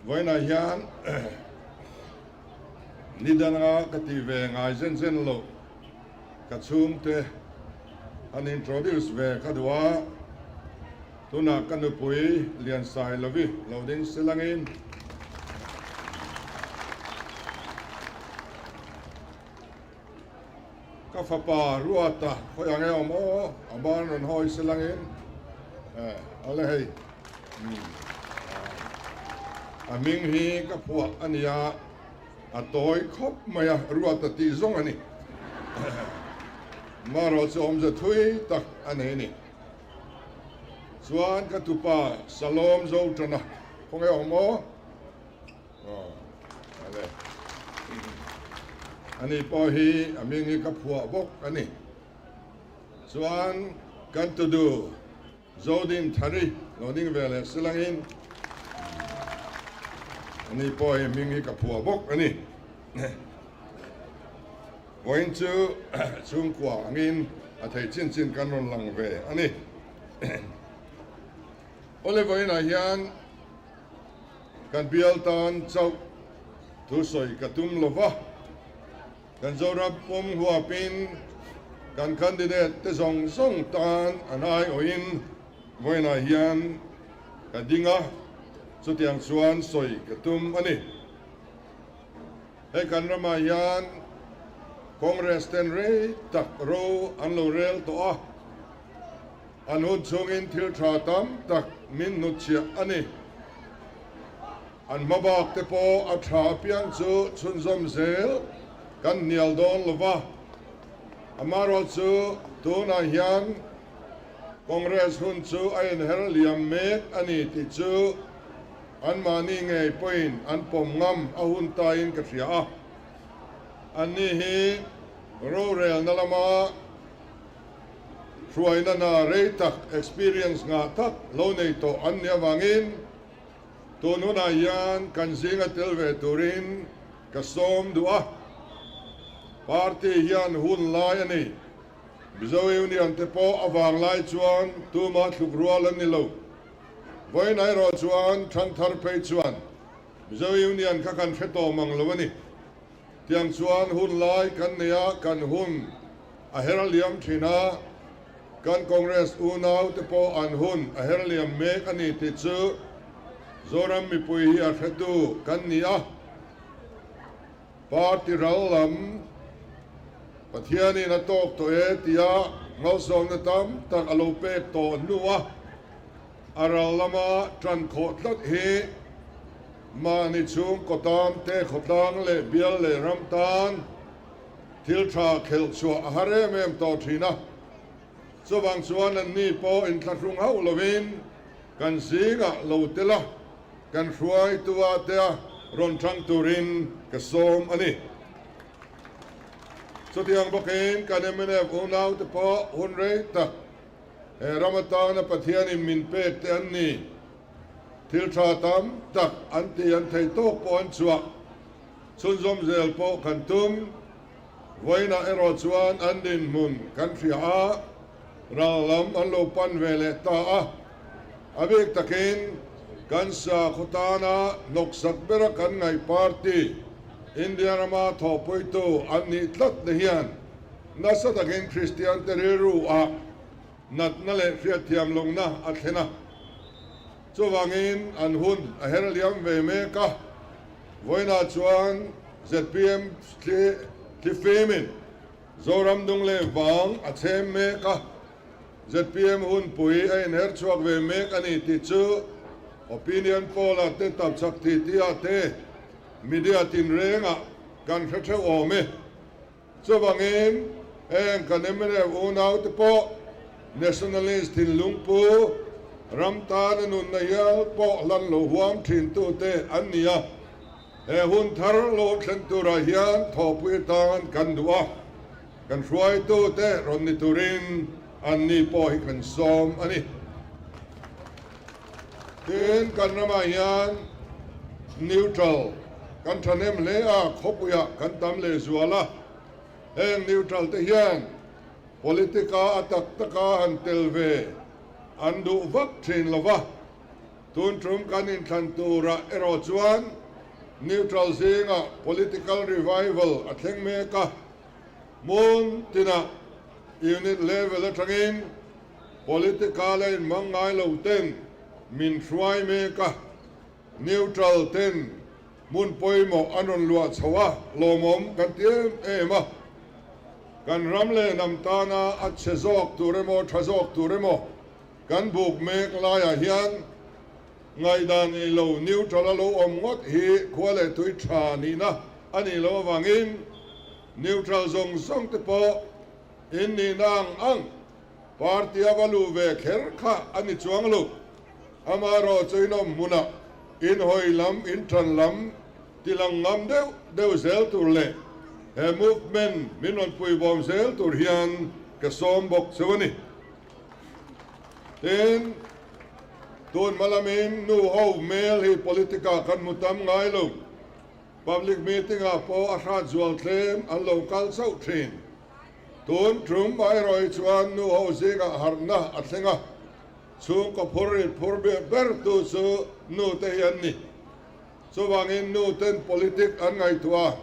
Vawiinah hian ni danga ka tih ve ngai zen zen loh ka chhungte han introduce ve ka duh a, tunah ka nupui Liansailovi lo ding silangin Ka fapa Ruata khawi ang e awm aw, a ban rawn hawi se langin eh ale hei a hming hi ka phuah a nia, a tawi khawp mai a, Ruata tih zawng a ni. Marawh chu awmze thui tak a nei a ni. Chuan ka tupa Salom Zotana khawnge awm aw. Ani pawh hi a hming hi ka phuah bawk a ni. Chuan kan tudu Zodin Thari lo ding ve leh silangin ani pawh hi hming hi ka phuah bawk a ni. Vawiin chu chhungkua angin a thei chin chin kan rawn lang ve a ni. Awle vawiinah hian Kan bial tan chauh thusawi ka tum lo va, kan Zoram pum huapin kan candidate te zawng zawng tan an aiawhin vawiinah hian ka ding a, chutiang chuan sawi ka tum a ni. Hei kan ramah hian Congress ten rei tak ro an lo rel tawh a, An hun chhungin thil tha tam tak min hnutchhiah a ni. An hmabak te pawh a tha apiang chu chhunzawm zel kan hnial dawn lo va. Amaherawh chu tunah hian Congress hun chu a inher liam mek a ni tih chu anmahni ngei pawhin an pawm ngam a hun tain ka hria a. Anni hi rorelna lama Hruaina hna rei tak, experience ngah tak lo nei tawh an nih avangin tun hunah hian kan zinga tel ve turin ka sawm duh a. Party hian hun lai a ni. Mizo Union te pawh a vang lai chuan tumah thluk rual an ni lo. Vawiin erawh chuan Thangthar phei chuan Mizo Union kha kan hre tawh mang lo a ni. Tiang chuan hun lai kan nei a, kan hun a her liam thin a, kan Congress unau te pawh an hun a her liam mek a ni tih chu Zoram mipui hi a hretu kan ni a. Party ral lam Pathianin a tawk tawh e tia malsawmna tam tak a lo pek tawh hnu a, a ral lama tan khawh tlat hi Mahni chhungkaw tan te, khawtlang leh bial leh ram tan thil tha khelh chhuah a har em em tawh thin a. Chuvang chuan anni pawh inthlahrung hauh lovin kan zingah lo tel a, kan hruaitu ah te a rawn thang turin ka sawm a ni. Chutiang bawkin kan mnf unaute pawh hun rei tak he ram atana Pathianin min pek te an ni. Thil tha tam tak an ti an thei tawk pawh an chhuah chhunzawm zel pawh kan tum. Vawiinah erawh chuan an dinhmun kan hria a, ral lam an lo pan ve leh ta a. A bik takin kan sakhaw tana hnawksak bera kan ngaih party India rama thawhpuitu an nih tlat na hian nasa takin Kristian te rilru ah Natna leh hriatthiam lohna a thlen a, chuvangin an hun a her liam ve mek a. Vawiinah chuan zpm thlifimin Zoram dung leh vang a chhem mek a, zpm hunpui a inher chhuak ve mek a ni tih chu opinion poll-ah te tapchhak titi-ah te media tinrengah kan hre theuh awm e. Chuvangin, heng kan mnf unaute pawh nationalist thinlung pu, ram tana nunna hial pawh hlan lo huam thintute an ni a. He hun thar lo thlen turah hian thawhpui atan kan duh a, kan hruaitute rawn ni turin anni pawh hi kan sawm a ni. Tin, kan ramah hian neutral kan thahnem hle a, khawpuiah kan tam lehzual a. Heng neutral te hian politica a tak taka han tel ve an duh vak thin lo va. Tun tum kan inthlan turah erawh chuan neutral zingah political revival a thleng mek a, hmun tinah unit level atangin political a inhmang ngai lo ten min hruai mek a, neutral ten hmun pawimawh an rawn luah chho a, lawmawm kan ti em em a. Kan ram leh hnam tana a chhe zawk tur emaw tha zawk tur emaw Kan buk mek laiah hian ngaihdan nei lo neutral a lo awm ngawt hi khua leh tui tha nihna a nih loh avangin neutral zawng zawng te pawh in nihna ang ang party a va luh ve kher kha a ni chuang lo. Amaherawhchu inawm hmunah inhawi lam intan lam tilang ngam deuh deuh zel tur leh he movement min rawn puibawm zel tur hian ka sawm bawk cheu a ni. Tin, tun hma lamin nu ho hmel hi politic ah kan hmu tam ngai lo. Public meeting ah pawh a hrat zual thlem an lo kal chauh thin. Tun tum erawh hi chuan nu ho zingah harhna a thleng a, chhungkaw phur rit phur ber ber tu chu nu te hi an ni. Chuvangin nu ten politic an ngaihtuah a,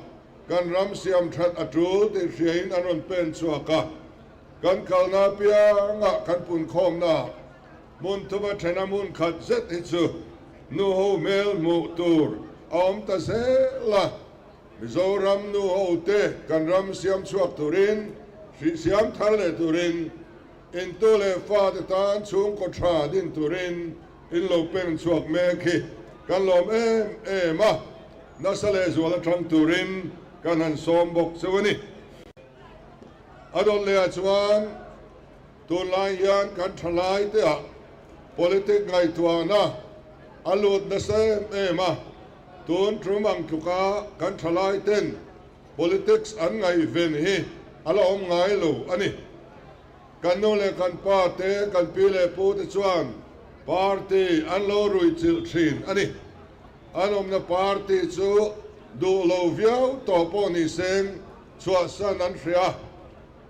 kan ram siam that a tul tih hriain an rawn pen chhuak a. Kan kalna apiangah kan punkhawmna hmun thuma thena hmun khat zet hi chu nuho hmel hmuh tur a awm ta zel a. Mizoram nuho te kan ram siam chhuak turin, hrih siam thar leh turin, intu leh fate tan chhungkaw tha din turin in lo peng chhuak mek hi kan lawm em em a, nasa lehzual atang turin kan han sawm bawk cheu a ni. A dawt lehah chuan tunlai hian kan thalai teah politic ngaihtuahna a lut nasa em em a, tun tum ang tluka kan thalai ten politics an ngaihven hi a la awm ngai lo a ni. Kan nu leh kan pa te, kan pi leh pu te chuan party an lo ruihchilh thin a ni. An awmna party chu duh lo viau tawh pawh ni seng Chhuahsan an hria.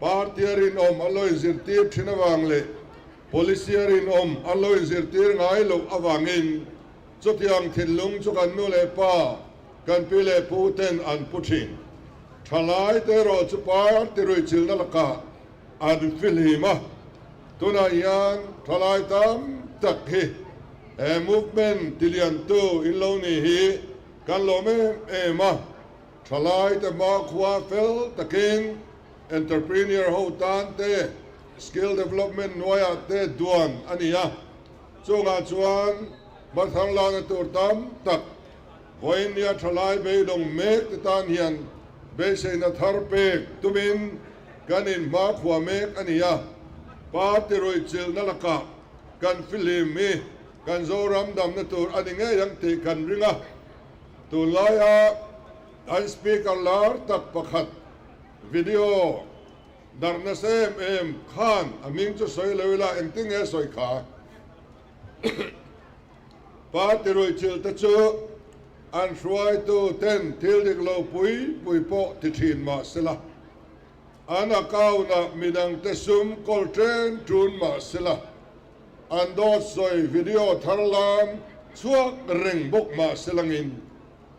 Party a rinawm an lo inzirtir thin avang leh Policy a rinawm an lo inzirtir ngai loh avangin chutiang thinlung chu kan nu leh pa, kan pi leh pu ten an pu thin. Thalai te erawh chu party ruihchilhna lakah an fihlim a. Tunah hian thalai tam tak hi he movement tiliantu in lo ni hi kan lawm em em a. Thalaite hmakhua fel takin entrepreneur ho tan te, skill development hnuaiah te duan a ni a, chungah chuan hmathang lakna tur tam tak vawinia thalai beidawng mek te tan hian beiseina thar pek tumin kan inhmakhua mek a ni a, party ruihchilhna lakah kan fihlim hi kan Zoram damna tur a ni ngei ang tih kan ring a. Tunlaia an speaker lar tak pakhat video darh nasa em em khan a hming chu sawi lo ila engtin nge sawi kha? Party ruihchilh te chu an hruaitu ten thil dik lo pui pui pawh ti thin mah sela, an account ah midang te sum kawl ṭen ṭun mah sela, An dawt sawi video thar lam chhuak reng bawk mah se langin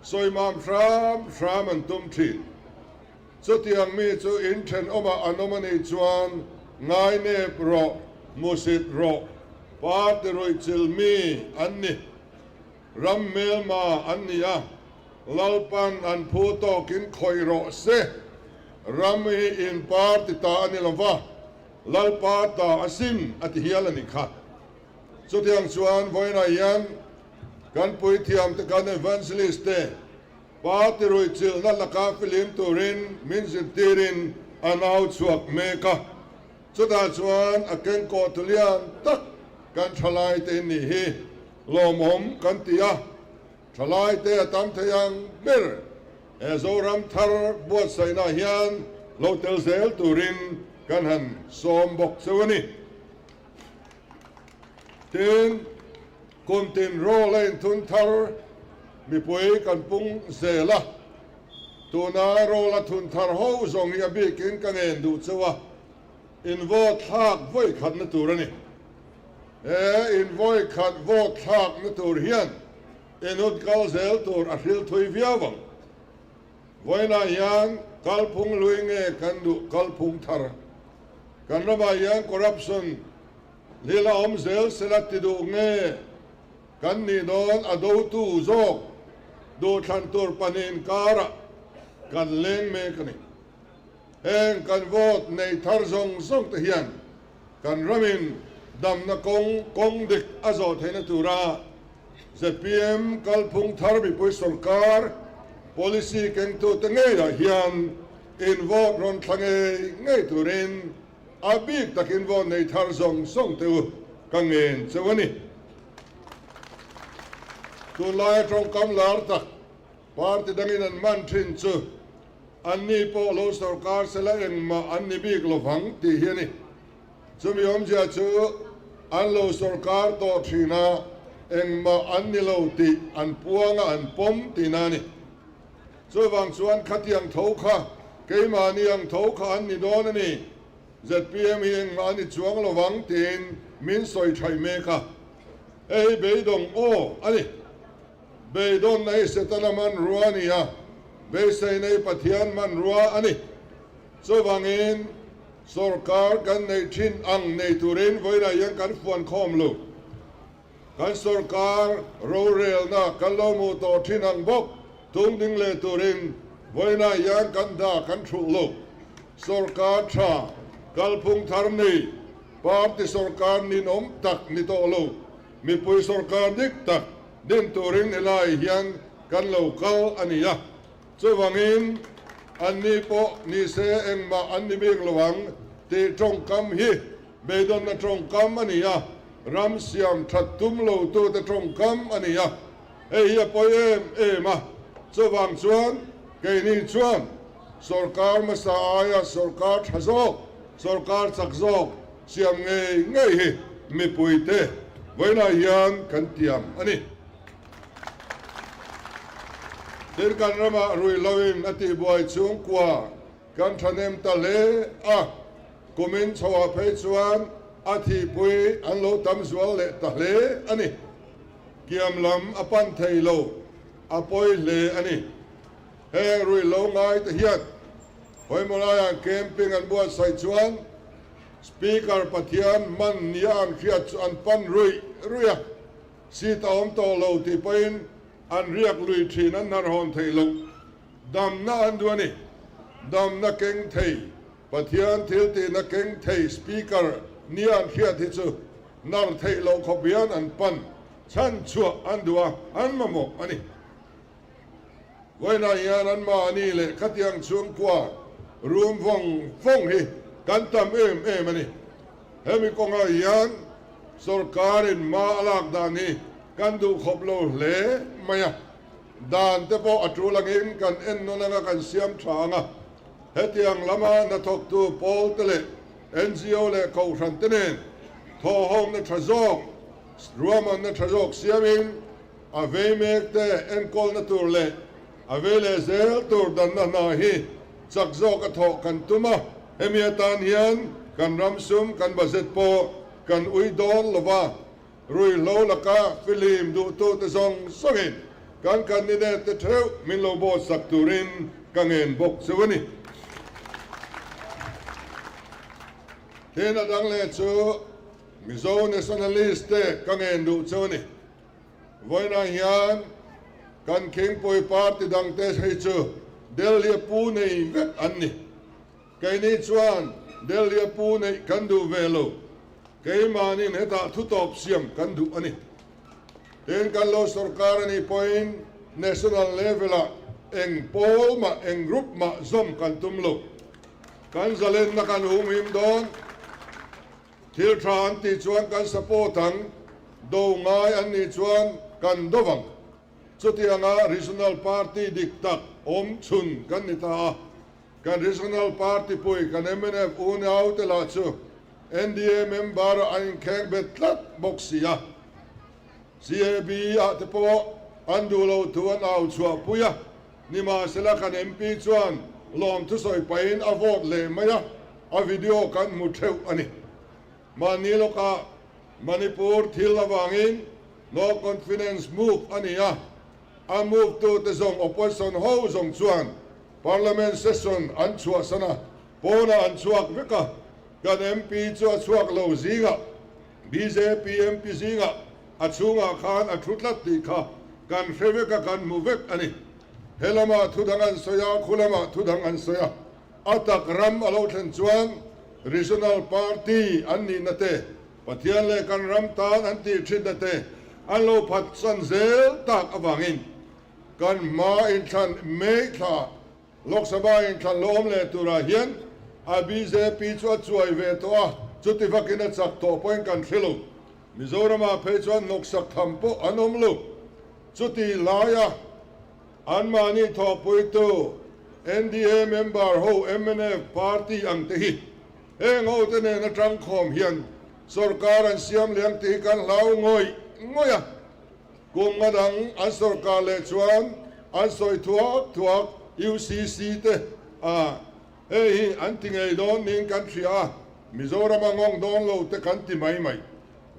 sawi mam hram hram an tum thin. Chutiang mi chu in thenawmah an awm a nih chuan ngai nep rawh, hmusit rawh, party ruihchilh mi an ni. Ram hmelma an ni a, Lalpan an phu tawkin khawih rawh se. Ram hi in party ta a ni lova, Lalpa ta a sim a ti hial a nih kha. Chutiang chuan vawiinah hian kan puithiam te kan evangelist te party ruihchilhna laka filim turin min zirtirin an au chhuak mek a. Chutah chuan a kengkawh tu lian tak kan thalai te in nih hi lawmawm kan ti a. Thalai te a tam thei ang ber he Zoram thar buatsaihna hian lo tel zel turin kan han sawm bawk cheu a ni. Tin, kum tin rawl a inthun thar mipui kan pung zel a, tuna rawl a thun thar ho zawng hi a bikin ka ngen duh cheu a, in vote thlak vawi khatna tur a ni. He in vawi khat vote thlakna tur hian in hun kal zel tur a hril thui viau ang. Vawiinah hian kalphung hlui nge kan duh kalphung thar? Kan ramah hian corruption lil a awm zel sela ti duh nge kan nih dawn a dotu zawk duhthlan tur pahnih inkarah kan leng mek a ni. Heng kan vote nei thar zawng zawng te hian kan ramin damna kawng kawng dik a zawh theihna tura zpm kalphung thar mipui sorkar policy kengtute ngeiah hian in vote rawn thla ngei ngei turin a bik takin vote nei thar zawng zawng te u ka ngen cheu a ni. Tunlaia tawngkam lar tak party dangin an man thin chu Anni pawh lo sorkar sela engmah an ni bik lovang tih hi a ni. Chumi awmzia chu an lo sorkar tawh thin a, engmah an ni lo tih an puang a, an pawm tihna a ni. Chuvang chuan khatiang tho kha keimahni ang tho kha an ni dawn a ni. Zpm hi engmah a ni chuang lovang tiin min sawi thaih mek a. Hei hi beidawng aw a ni. Beidawnna hi Setana hmanrua a ni a, beiseina hi Pathian hmanrua a ni. Chuvangin, sorkar kan neih thin ang nei turin vawiinah hian kan fuan khawm lo. Kan sorkar rorelna kan lo hmuh tawh thin ang bawk tung ding leh turin vawiinah hian kan hna kan thulh lo. Sorkar tha, kalphung thar nei, party sorkar ninawm tak ni tawh lo. Mipui sorkar dik tak din turin helai hian kan lo kal a ni a, chuvangin anni pawh ni se engmah an ni bik lo ang tih tawngkam hi beidawnna tawngkam a ni a, ram siam that tum lo tute tawngkam a ni a, hei hi a pawi em em a, chuvang chuan keini chuan sorkar hmasa aia sorkar tha zawk, sorkar chak zawk Siam ngei ngei hi mipuite vawiinah hian kan tiam a ni. Tin, kan ramah ruihloin a tihbuai chhungkua kan thahnem ta hle a, kumin chhoah phei chuan a thihpui an lo tam zual leh ta hle a ni. Kiam lam a pan thei lo, a pawi hle a ni. Heng ruihlo ngaite hian Hawimawlaiah camping an buatsaih chuan Speaker Pathian man nia an hriat chu an pan ruih ruih a, seat a awm tawh lo tih pawhin an riak lui thin an hnarhawn theih loh. Damna an duh a ni. Damna keng thei, Pathian thil tihna keng thei Speaker nia an hriat hi chu nar theih loh khawp hian an pan chhan chhuah an duh a, an mamawh a ni. Vawiinah hian anmahni leh khatiang chhungkua rum vawng vawng hi kan tam em em a ni. Hemi kawngah hian sorkarin hma a lak dan hi kan duh khawp lo hle mai a, dan te pawh a tul angin kan en nawn anga kan siam tha ang a. Hetiang lama hnathawktu pawl te leh NGO leh kohhran te nen thawhhawmna tha zawk, ruahmanna tha zawk siamin, A vei mek te enkawlna tur leh a vei leh zel tur danna hna hi chak zawk a thawh kan tum a, hemi atan hian kan ram sum kan budget pawh kan ui dawn lo va, ruihhlo laka filim duhtute zawng zawngin kan candidate te theuh min lo bawtsak turin ka ngen bawk cheu a ni. Tin a dang leh chu Mizo nationalist te ka ngen duh cheu a ni. Vawiinah hian kan khingpui party dangte hei chu Delhi a pu nei vek an ni. Keini chuan Delhi a pu neih kan duh ve lo. Keimahniin hetah thutawp siam kan duh a ni. Tin, kan lo sorkar a nih pawhin national level-ah eng pawl mah, eng group mah zawm kan tum lo. Kan zalenna kan humhim dawn. Thil tha an tih chuan kan support ang, do ngai an nih chuan kan do vang. Chutianga regional party dik tak awm chhun kan ni ta a, kan regional party pui kan mnf unaute lah chu NDA member ah an inkheng bet tlat bawk si a. CAB ah te pawh an duh lo thu an au chhuah pui a, nimahsela kan MP chuan lawmthu sawi pahin a vote leh mai a. A video kan hmu theuh a ni. Mahni lawkah Manipur thil avangin no confidence move a ni a, a move tute zawng opposition ho zawng chuan Parliament session an chhuahsan a, pawnah an chhuak vek a, kan MP chu a chhuak lo zingah bjp MP zingah a chhungah khan a thu tlat tih kha kan hre vek a, kan hmu vek a ni. He lamah thu dang an sawi a, khu lamah thu dang an sawi a. A tak ram a lo thlen chuan Regional Party an nihna te, Pathian leh kan ram tan an tih thinna te an lo phatsan zel tak avangin kan hma inthlan May thla Lok Sabha inthlan lo awm leh turah hian a bjp chu a chuai ve tawh a, chuti vakin a chak tawh pawhin kan hre lo. Mizoramah phei chuan hnawksak tham pawh an awm lo. Chuti laia anmahni thawhpuitu NDA member ho mnf party ang te hi heng ho te nen atang khawm hian sorkar an siam leh ang tih hi kan hlau ngawih ngawih a. Kum nga dang an sorkar leh chuan an sawi thuak thuak UCC te a hei hi an ti ngei dawn niin kan hria a, Mizoram a ngawng dawn lo te kan ti mai mai.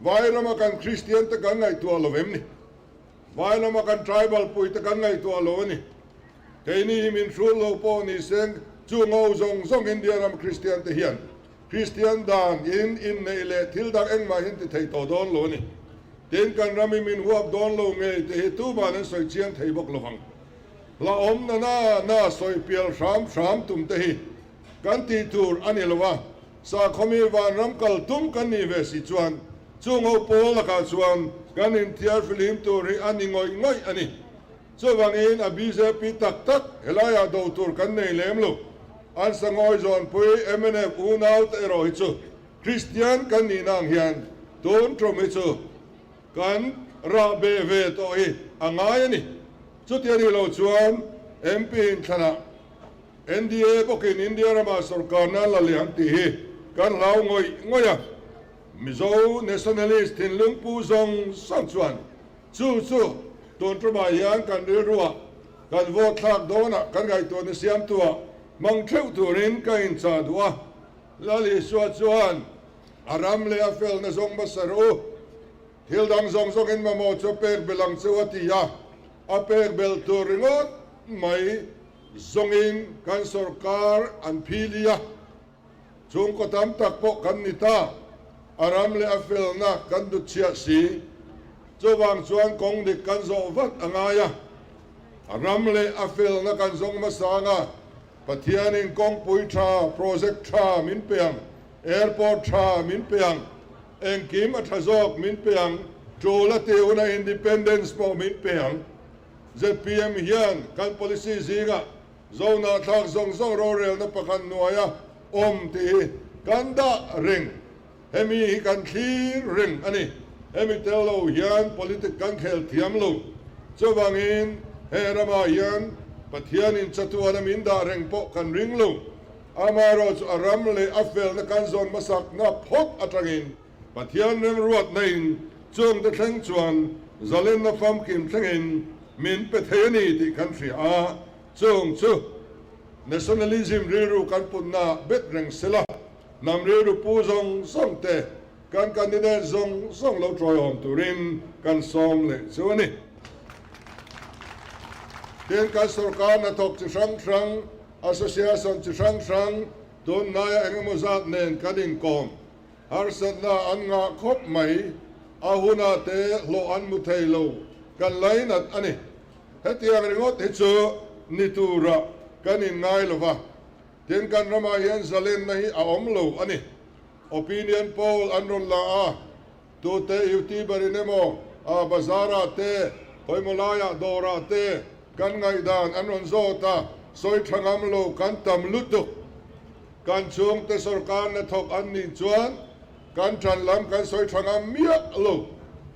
Vairama kan Kristian te kan ngaihtuah lo em ni? Vailama kan tribal pui te kan ngaihtuah lo a ni. Keini hi min hrul lo pawh ni seng chu ngo zawng zawng India ram Kristian te hian Kristian dan in inneih leh thil dang engmah hin ti thei tawh dawn lo a ni. Tin kan ram hi min huap dawn lo ngei te hi tuman an sawi chiang thei bawk lovang. Hlauhawm na na na sawi pial hram hram tum te hi kan tih tur a ni lo a, Sakhawmi vanram kal tum kan nih ve si chuan chung ho pawl lakah chuan kan inthiar fihlim tur hi a ni ngawih ngawih a ni. Chuvangin a bjp tak tak helaiah do tur kan nei lem lo. An sangawi zawnpui mnf unau te erawh hi chu Kristian kan nihna ang hian tun tum hi chu kan rah be ve tawh hi a ngai a ni. Chuti a nih loh chuan MP inthlanah NDA bawkin India ramah sorkarna la leh ang tih hi kan hlau ngawih ngawih a, Mizo nationalist thinlung pu zawng zawng chuan chu chu tun tumah hian kan rilruah kan vote thlak dawnah kan ngaihtuahna siamtuah hmang theuh turin ka inchah duh a, Lal Isua chuan a ram leh a felna zawng hmasa rawh u. Thil dang zawng zawngin mamawh chu a pek belh ang cheu a ti a, a pek belh tur ringawt mai zawngin kan sorkar an phili a, chhungkaw tam tak pawh kan ni ta, a ram leh a felna kan dut chhiah si. Chuvang chuan kawng dik kan zawh vat a ngai a, a ram leh a felna kan zawng hmasa ang a, Pathianin kawngpui tha, project tha min pe ang, airport tha min pe ang, Engkim a tha zawk min pe ang, tul a tih hunah independence pawh min pe ang. Zpm hian kan policy zingah Zohnahthlak zawng zawng rorelna pakhat hnuaia awm tih hi kan dah reng. Hemi hi kan thlir reng a ni. Hemi tel lo hian politic kan khel thiam lo. Chuvangin he ramah hian Pathianin chatuana min dah reng pawh kan ring lo. Amaherawh chu a ram leh a felna kan zawn hmasakna phawt atangin Pathian remruatna in chungte thleng chuan zalenna famkim thlengin min pe thei a ni tih kan hria a, chung chu nationalism rilru kan putna bet reng sela, hnam rilru pu zawng zawng te kan candidate zawng zawng lo tawihawm turin kan sawm leh chu a ni. Tin, kan sorkar hnathawk chi hrang hrang Association chi hrang hrang tunhnaia eng emaw zat nen kan inkawm. Harsatna an ngah khawp mai, a hunah te hlawh an mu thei lo, kan lainat a ni. Hetiang ringawt hi chu ni turah kan inngai lo va, tin kan ramah hian zalenna hi a awm lo a ni. Opinion poll an rawn la a, Tute YouTuber in emaw a bazar-ah te, khawimaw laiah dawrah te kan ngaihdan an rawn zawt a, sawi tha ngam lo kan tam lutuk. Kan chhungte sorkar hnathawk an nih chuan kan ṭan lam kan sawi tha ngam miah lo.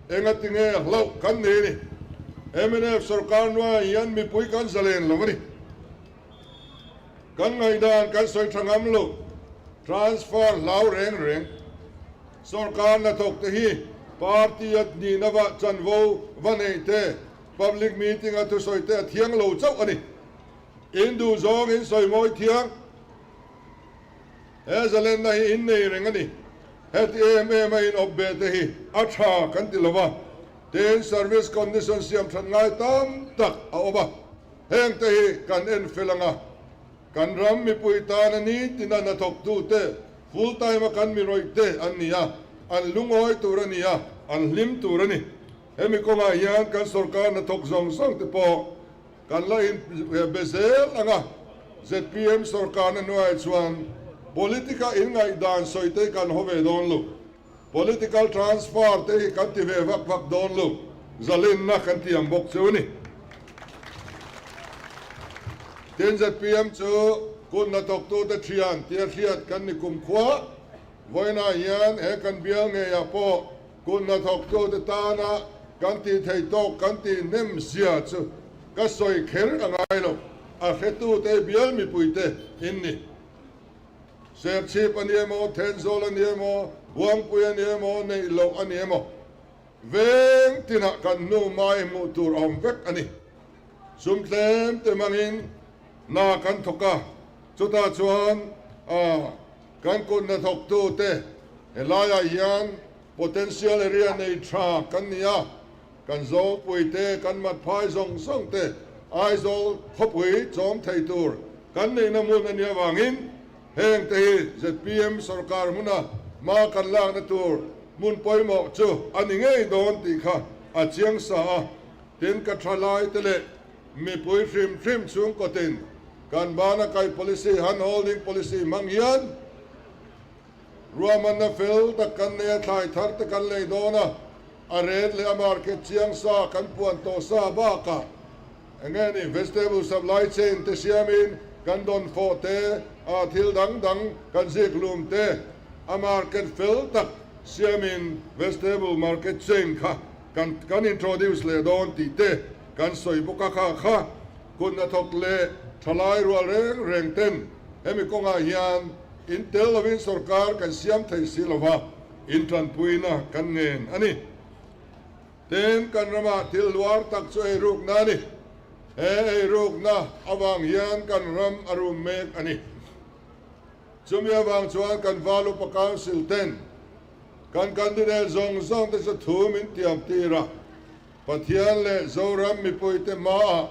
Engatinge hlauh kan nei a ni. Mnf sorkar hnuaiah hian mipui kan zalen lo a ni. Kan ngaihdan kan sawi tha ngam lo. Transfer hlau reng reng. Sorkar hnathawk te hi party a nihna va chanvo va neih te, public meeting a thusawi te a thiang lo chauh a ni. In duh zawng in sawi mawi thiang. He zalenna hi in nei reng a ni. Heti em em a in awp ve te hi a tha kan ti lo va, tin service condition siam that ngai tam tak a awm a, heng te hi kan en fel ang a, kan ram mipui tana nitina hnathawktute full time a kan mi rawih te an ni a, an lungawi tur a ni a, an hlim tur a ni. Hemi kawngah hian kan sorkar hnathawk zawng zawng te pawh Kan la in be zel ang a, zpm sorkarna hnuaiah chuan politica in ngaihdan sawi te hi kan haw ve dawn lo, political transfer te hi kan ti ve vak vak dawn lo, zalenna kan ti ang bawk chu a ni. Tin, zpm chu kut hnathawktute thian tia hriat kan ni kumkhua, vawiinah hian he kan bial ngeiah pawh Kut hnathawktute tana kan tih theih tawk kan tih hnem zia chu ka sawi kher a ngai lo, a hretute bial mipuite in ni. Serchhip a ni emaw, Thenzawl a ni emaw, Buangpui a ni emaw, neih loh a ni emaw, veng tinah kan hnu mai hmuh tur a awm vek a ni. Sum tlem te hmangin hna kan thawk a, chutah chuan Kan kut hnathawktute helaiah hian potential area nei tha kan ni a, kan Zawlpui te, kan Matphai zawng zawng te Aizawl khawpui chawm thei tur kan neihna hmun a nih avangin heng te hi zpm sorkar hmuna hma kan lakna tur hmun pawimawh chu a ni ngei dawn tih kha a chiang sa a, tin ka thalai te leh Mipui hrim hrim chhungkawtin kan bana kai policy, hand holding policy, hmang hian ruahmanna fel tak kan nei a, thlai thar te kan lei dawn a, a ret leh a market chiang sa kan puan tawh sa bakah eng nge ni vegetable supply chain te siamin kan dawn fawh te, a thil dang dang kan zik lum te, a market fel tak siamin vegetable market chain kha kan kan introduce leh dawn tih te kan sawi bawk a, kha kha kut hnathawk leh thalai rual reng reng ten hemi kawngah hian in tel lovin sorkar kan siam thei si lova in tanpuina kan ngen a ni. Tin, kan ramah thil hluar tak chu eirukna a ni. He eirukna avang hian kan ram a rum mek a ni. Chumi avang chuan kan Val Upa Council ten kan candidate zawng zawng te chu thu min tiam tir a, Pathian leh Zoram mipuite hmaah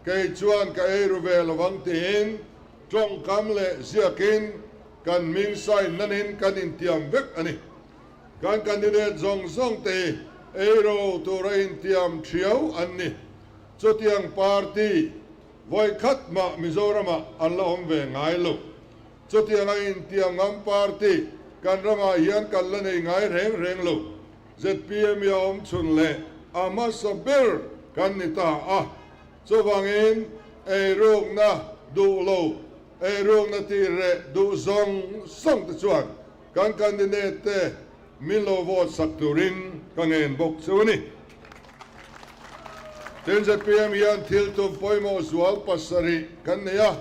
kei chuan ka ei ru ve lovang tiin tawngkam leh ziakin kan hming sign nanin kan intiam vek a ni. Kan candidate zawng zawng te hi ei ro tura intiam thiau an ni. Chutiang party vawi khat mah Mizoramah an la awm ve ngai lo. Chutianga intiam ngam party kan ramah hian kan la nei ngai reng reng lo. Zpm i a awm chhun leh a hmasa ber kan ni ta a, chuvangin eirukna duh lo, eirukna tih reh duh zawng zawng te chuan kan candidate te min lo vote sak turin ka ngen bawk chu a ni. Tin, zpm hian thil tum pawimawh zual pasarih kan nei a,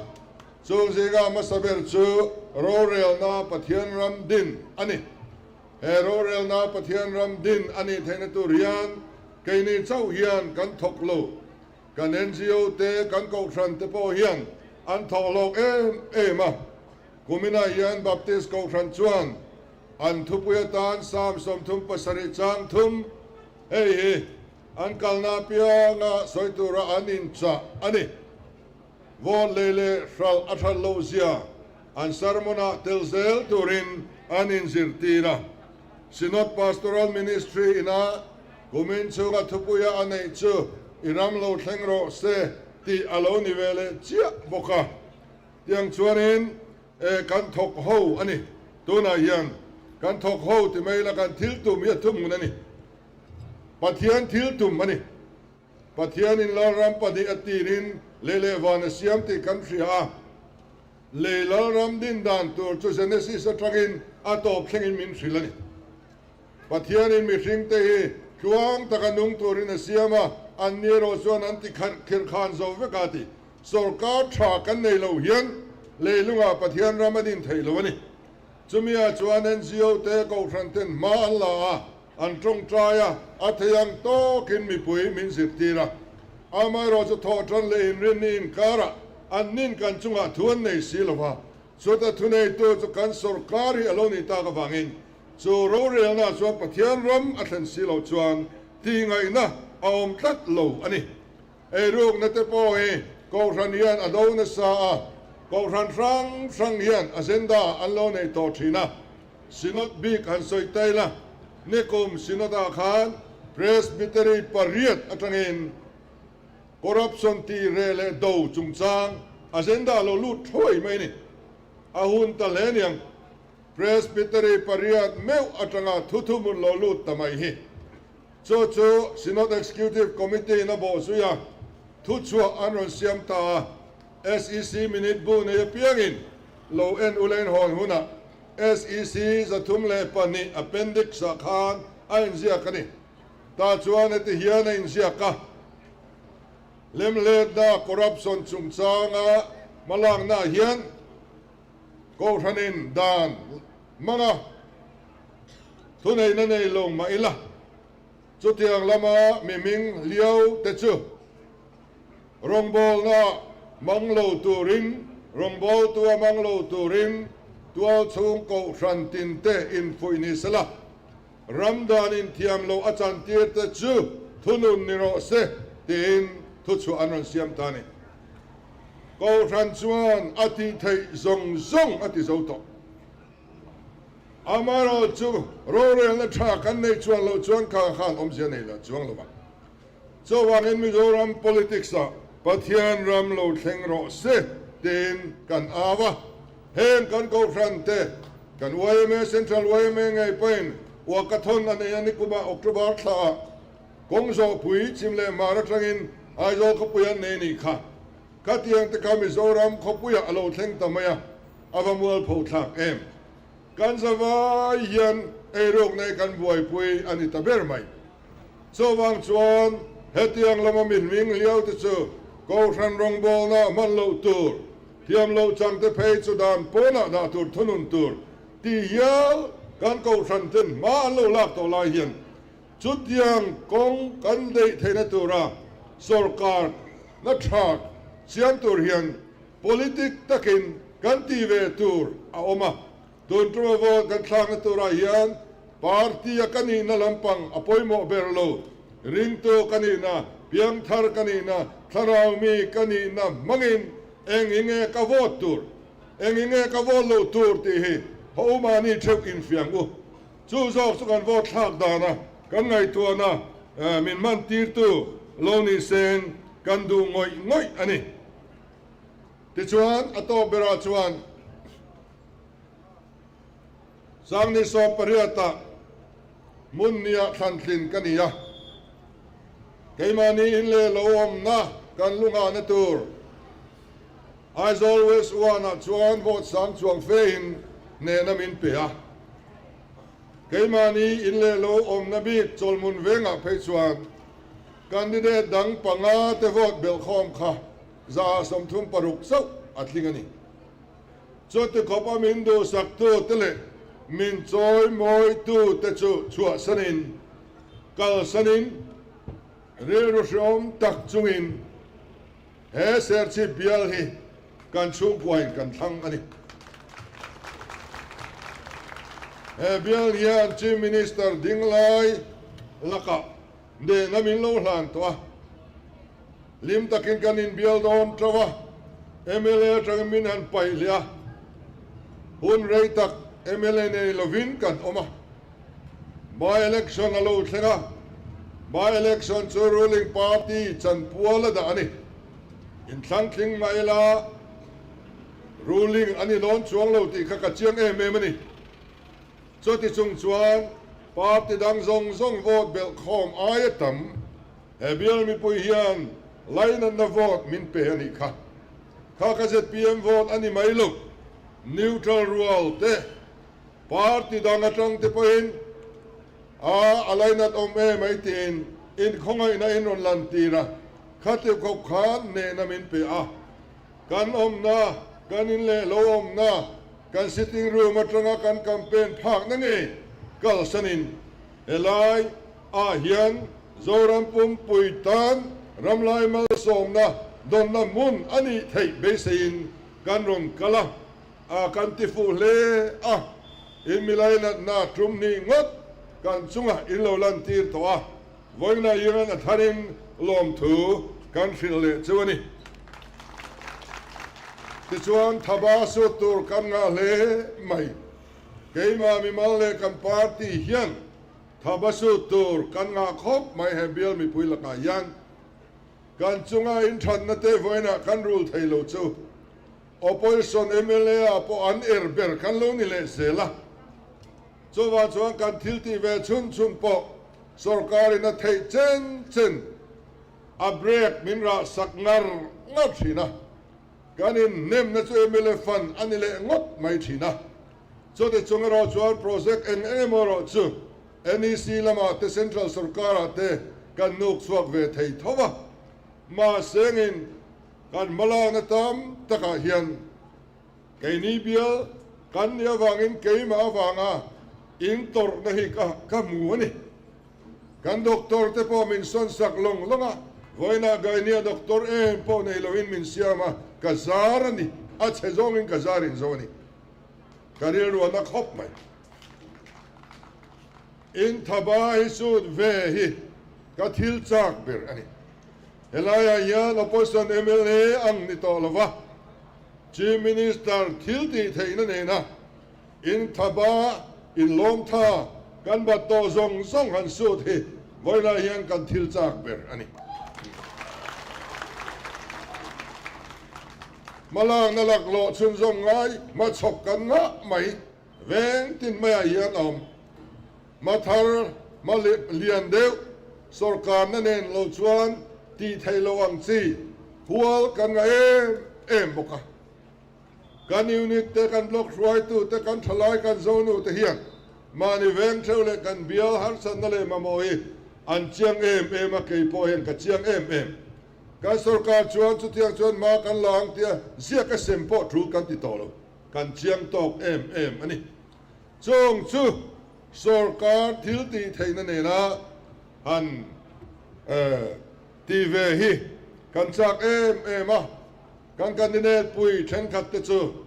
chung zinga hmasa ber chu rorelna Pathian ram din a ni. He rorelna Pathian ram din a nih theihna tur hian keini chauh hian kan thawk lo. Kan ngo te, kan kohhran te pawh hian an thawk hlawk em em a. Kuminah hian Baptist kohhran chuan an thupui atan Psalm 37 chang thum hei hi an kalna apianga sawi tura an inchah a ni. Vote lei leh hralh a hralh loh zia an sermon-ah tel zel turin an inzirtir a. Synod Pastoral Ministry ina kumin chhunga thupuia a neih chu i ram lo thleng rawh se tih a lo ni ve leh chiah bawk a. Tiang chuanin e kan thawk ho a ni. Tunah hian kan thawk ho ti mai ila kan thil tum hi a thuhmun a ni. Pathian thil tum a ni. Pathianin Lalram pahnih a tirin lei leh van a siam tih kan hria a. Lei Lalram din dan tur chu Genesis atangin a tawp thlengin min hrilh a ni. Pathianin mihringte hi tluang taka nung turin a siam a, an ni erawh chuan an ti khirh khan zo vek a ti. Sorkar tha kan nei lo hian leilungah Pathian ram a din thei lo a ni. Chumi-ah chuan ngo te Kohhran ten hma an la a, An tawngtai a, a thei ang tawkin mipui min zirtir a. Amaherawh chu thawhtan leh inrinni inkarah an nin kan chungah thu an nei si lo va, chuta thuneitu chu kan sorkar hi a lo nih tak avangin Chu rorelna chuan Pathian ram a thlen si loh chuan tihngaihna a awm tlat lo a ni. Eirukna te pawh hi Kohhran hian a do nasa a, Kohhran hrang hrang hian agenda an lo nei tawh thin a. Synod bik han sawi ta ila, nikum Synod-ah khan Presbytery pariat atangin corruption tih reh leh do chungchang agenda lo lut thuai mai a ni. A hun ta hle niang. Presbytery pariat meuh atanga thuthumun lo lut ta mai hi. Chu chu Synod Executive Committee in a bawh zui a, thuchhuah an rawn siam ta a, SEC minute bu nei apiangin lo en ula in hawn hunah SEC 302 Appendix ah khan a inziak a ni. Tah chuan heti hian a inziak a, Lemhletna corruption chungchanga hmalaknaah hian Kohhranin dan hmanga thuneihna nei lo mah ila, chutiang lama mihming liau te chu rawngbawlna hmang lo turin, rawngbawltua hmang lo turin tualchhung kohhran tinte infuih ni sela, ram dan inthiam loh a chantir te chu thunun ni rawh se tiin thuchhuah an rawn siam ta a ni. Kohhran chuan a tih theih zawng zawng a ti zo tawh. Amaherawh chu rorelna tha kan neih chuan loh chuan kha khan awmzia nei lo chuang lo vang. Chuvangin Mizoram politics ah Pathian ram lo thleng rawh se tiin kan au a. Heng kan kohhran te, kan yma, Central yma ngei pawhin Uakathawn a nei a nikumah October thla ah Kawng zawhpui chim leh hmar atangin Aizawl khawpui an nei nih kha. Khatiang te kha Mizoram khawpuiah a lo thleng ta mai a, a va mualpho thlak em. Kan zavai hian eiruk nei kan buaipui a ni ta ber mai. Chuvang chuan hetiang lama min hming hliau te chu Kohhran rawngbawlna hman loh tur, thiam loh chang te phei chu dan pawnah dah tur thunun tur tih hial kan Kohhran ten hma an lo lak tawh lai hian Chutiang kawng kan deih theihna tura sorkar na tha siam tur hian politic takin kan ti ve tur a awm a. Tun tuma vote kan thlakna turah hian party a ka nihna lampang a pawimawh ber lo. Ringtu ka nihna, piangthar ka nihna, thlarau mi ka nihna hmangin eng hi nge ka vote tur, eng hi nge ka vote loh tur tih hi ho mahni theuh infiang u. Chu zawk chu kan vote thlak dana kan ngaihtuahna min hman tirtu lo ni seng kan duh ngawih ngawih a ni. Tichuan a tawp berah chuan Sangni 18-ah hmun nia thlantlin ka ni a, keimahni in leh lo awmna kan lu nghahna tur Aizawl West One-ah chuan vote sang chuang fein hnehna min pe a. Keimahni in leh lo awmna bik Chawlhmun vengah phei chuan candidate dang panga te vote belhkhawm kha 136 chauh a tling a ni. Chuti khawpa min duhsaktu te leh min chawimawitu te chu chhuahsanin, kalsanin, rilru hreawm tak chungin He Serchhip bial hi kan chhungkuain kan thlang a ni. He bial hian Chief Minister dinglai lakah nehna min lo hlan tawh a, hlim takin kan inbial dawn teuh a, mla atangin min han paih leh a, hun rei tak mla nei lovin kan awm a. By-election a lo thleng a, by-election chu ruling party chanpual a dah a ni. Inthlangtling mah ila ruling a ni dawn chuang lo tih kha ka chiang em em a ni. Chuti chung chuan party dang zawng zawng vote belh khawm aia tam he bial mipui hian lainatna vote min pe a nih kha. Kha ka zpm vote a ni mai lo, neutral rual te Party dang atang te pawhin a a lainat awm em ai tiin inkhawngaihna in rawn lan tir a, khatih khawp khan nehna min pe a. Kan awmna, kan in leh lo awmna, kan sitting room atanga kan campaign phakna ngei kalsanin helai ah hian Zoram pumpui tan ramlai malsawmna dawnna hmun a nih theih beiseiin kan rawn kal a. A kan ti fuh hle a, In milainatna tum ni ngawt kan chungah in lo lantir tawh a, vawiinah hian a tharin lawmthu kan hrilh leh chu a ni. Tichuan, thaba sut tur kan ngah hle mai. Keimah mimal leh kan party hian thaba sut tur kan ngah khawp mai he bial mipui lakah hian. Kan chunga inthatna te vawiinah kan rul thei lo chu Opposition mla ah pawh an er ber kan lo ni leh zel a. Chuvang chuan kan thil tih ve chhun chhun pawh sorkar in a theih chen chen a break min rah sak ngar ngar thin a. Kan inhnemna chu mla fund a ni leh ngawt mai thin a. Chuti chung erawh chuan project eng eng emaw erawh chu NEC lamah te Central sorkar ah te kan nuk chhuak ve thei tho a. Mahse ngin Kan hmalakna tam takah hian keini bial kan nih avangin keimah avanga in tawrhna hi ka hmu a ni. Kan doctor te pawh min sawn sak lawng lawng a, vawiinah Gainia doctor em pawh nei loin min siam a, ka zar a ni, a chhe zawngin ka zar in zo a ni. Ka rilruahna khawp mai. In thaba hi sut ve hi ka thil chak ber a ni. Helaiah hian Opposition mla ang ni tawh lova Chief Minister thil tih theihna nena inthaba, inlawmtha kan bat tawh zawng zawng han sut hi vawilah hian kan thil chak ber a ni. Hmalakna laklawh chhunzawm ngai hmachhawp kan ngah mai veng tin maiah hian a awm. Hma thar, hma lian deuh, sorkarna nen lo chuan tih theih loh ang chi hual kan ngah em em bawk a. Kan unit te, kan block hruaitu te, kan thalai, kan zonu te hian mahni veng theuh leh kan bial harsatna leh mamawh hi an chiang em em a, kei pawh hian ka chiang em em. Kan sorkar chuan chutiang chuan hma kan la ang tia ziak a sem pawh tul kan ti tawh lo, kan chiang tawk em em a ni. Chung chu sorkar thil tih theihna nena han ti ve hi kan chak em em a, kan candidate pui thenkhat te chu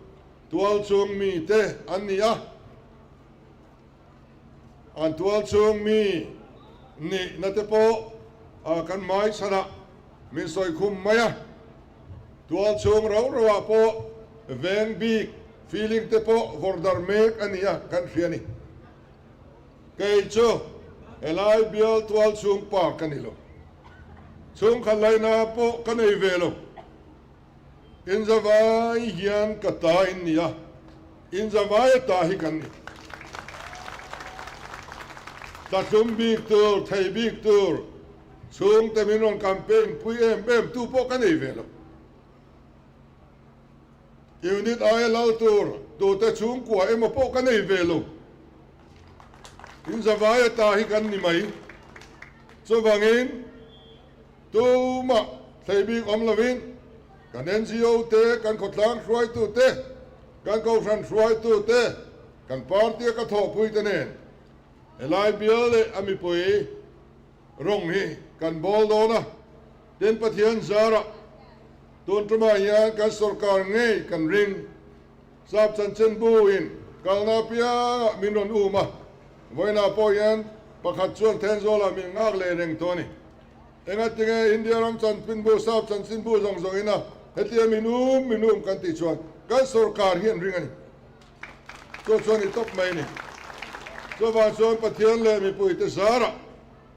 tualchhung mi te an ni a, an tualchhung mi nihna te pawh kan hmaichhanah min sawi khum mai a, tualchhung rau rauah pawh veng bik Feeling te pawh vawrh darh mek a ni a, kan hria a ni. Kei chu helai bial tual chhung pa ka ni lo. Chhungkhat laina pawh ka nei ve lo. Inzavai hian ka ta in ni a, inzavai a ta hi kan ni. Tlatlum bik tur, thei bik tur, chhungte min rawn campaign pui em em tu pawh ka nei ve lo. Unit aia lal tur tute chhungkua emaw pawh ka nei ve lo. In zavai ata hi kan ni mai. Chuvangin tumah thlei bik awm lovin kan NGO te, kan khawtlang hruaitu te, kan kohhran hruaitu te, kan party a ka thawhpui te nen helai bial leh a mipui rawng hi kan bawl dawn a. Tin Pathian zarah tun tumah hian kan sorkar ngei kan ring. Sap chanchinbu in kalna apiangah min rawn um a, vawiinah pawh hian pakhat chuan Thenzawl-ah min nghak leh reng tawh a ni. Engatinge India ram chanchinbu, Sap chanchinbu zawng zawng ina hetia min um min um kan tih chuan kan sorkar hi an ring a ni. Chu chuan i tawp mai a ni. Chuvang chuan Pathian leh mipuite zarah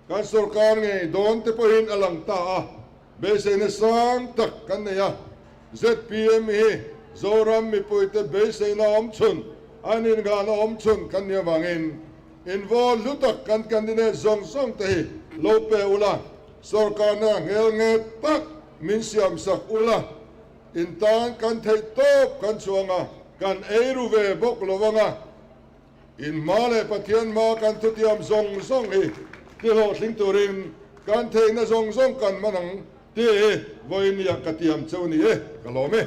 Kan sorkar ngei dawn te pawhin a lang ta a, beiseina sang tak kan nei a. Zpm hi Zoram mipuite beiseina awm chhun, an inghahna awm chhun kan nih avangin invawl hlu tak kan candidate zawng zawng te hi lo pe ula, sorkarna nghel nge tak min siam sak ula, in tan kan theih tawp kan chhuang a, kan ei ru ve bawk lo ang a. In hma leh Pathian hma kan thutiam zawng zawng hi ti hlawhtling turin kan theihna zawng zawng kan hman ang tih hi vawinia ka tiam cheu ni e, ka lawm e.